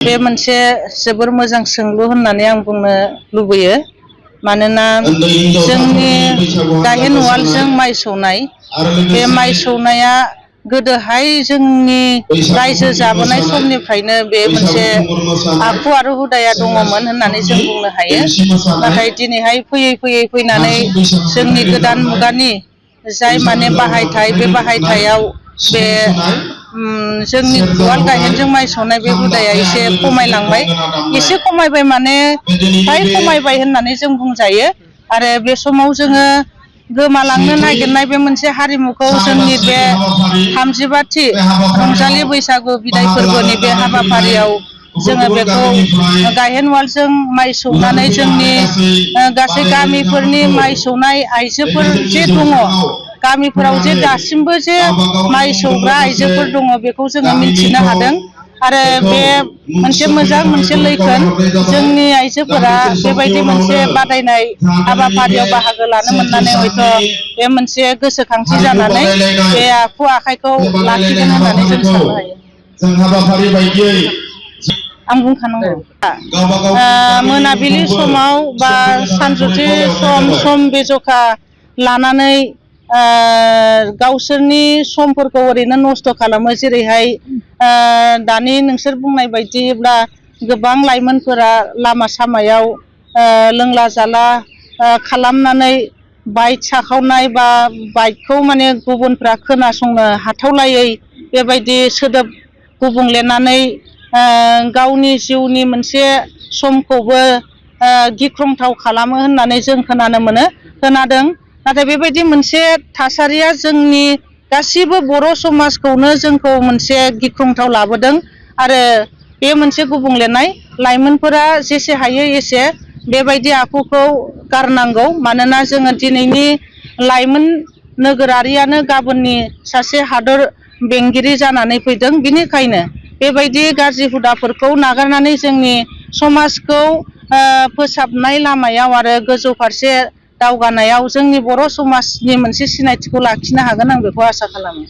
बे मोनसे जोबोर मोजां सोंलु होननानै आं बुंनो लुबैयो। मानोना जोंनि गाहेन उवालजों माइ सौनाय, बे माइ सौनाया गोदोहाय जोंनि रायजो जाबोनाय समनिफ्रायनो बे मोनसे आखु आरो हुदाया दङमोन होननानै जों बुंनो हायो। नाथाय दिनैहाय फैयै फैयै फैनानै जोंनि गोदान मुगानि जाय माने बाहायथाय, बे बाहायथायाव बे जोंनि उवाल गाहेनजों माइ सौनाय बे हुदाया एसे खमायलांबाय। एसे खमायबाय माने फ्राय खमायबाय होननानै जों बुंजायो। आरो बे समाव जोङो गोमालांनो नागिरनाय बे मोनसे हारिमुखौ जोंनि बे 35थि रंजालि बैसागु बिदाय फोरबोनि बे हाबाफारियाव जोङो बेखौ गाहेन उवालजों माइ सौनानै जोंनि गासै गामिफोरनि माइ सौनाय आइजोफोर जे दङ, गामिफोराव जे दासिमबो जे माइ सौग्रा आइजोफोर दङ, बेखौ जोङो मिथिनो हादों। आरो बे मोनसे मोजां मोनसे लैखोन। जोंनि आइजोफोरा बेबायदि मोनसे बादायनाय हाबाफारियाव बाहागो लानो मोननानै हयथ' बे मोनसे गोसोखांथि जानानै बे आखु आखाइखौ लाखिगोन होननानै जों साननो हायो। आं बुंखानांगौ। मोनाबिलि समाव बा सानजौफु सम बे जखा लानानै गावसोरनि समफोरखौ ओरैनो नस्थ' खालामो। जेरैहाय दानि नोंसोर बुंनाय बायदिब्ला गोबां लाइमोनफोरा लामा सामायाव लोंला जाला खालामनानै बाइक साखावनाय बा बाइकखौ माने गुबुनफ्रा खोनासंनो हाथावलायै बेबायदि सोदोब गुबुंलेनानै गावनि जिउनि मोनसे समखौबो गिख्रंथाव खालामो होननानै जों खोनादों। नाथाय बेबायदि मोनसे थासारिया जोंनि गासिबो बर' समाजखौनो जोंखौ मोनसे गिख्रंथाव लाबोदों। आरो बे मोनसे गुबुंलेनाय, लाइमोनफोरा जेसे हायो एसे बेबायदि आखुखौ गारनांगौ। मानोना जोङो दिनैनि लाइमोन नोगोरारियानो गाबोननि सासे हादर बेंगिरि जानानै फैदों। बिनिखायनो बेबायदि गाज्रि हुदाफोरखौ नागारनानै जोंनि समाजखौ फोसाबनाय लामायाव आरो गोजौ फारसे दावगानायाव जोंनि बर' समाजनि मोनसे सिनायथिखौ लाखिनो हागोन, आं बेखौ आसा खालामो।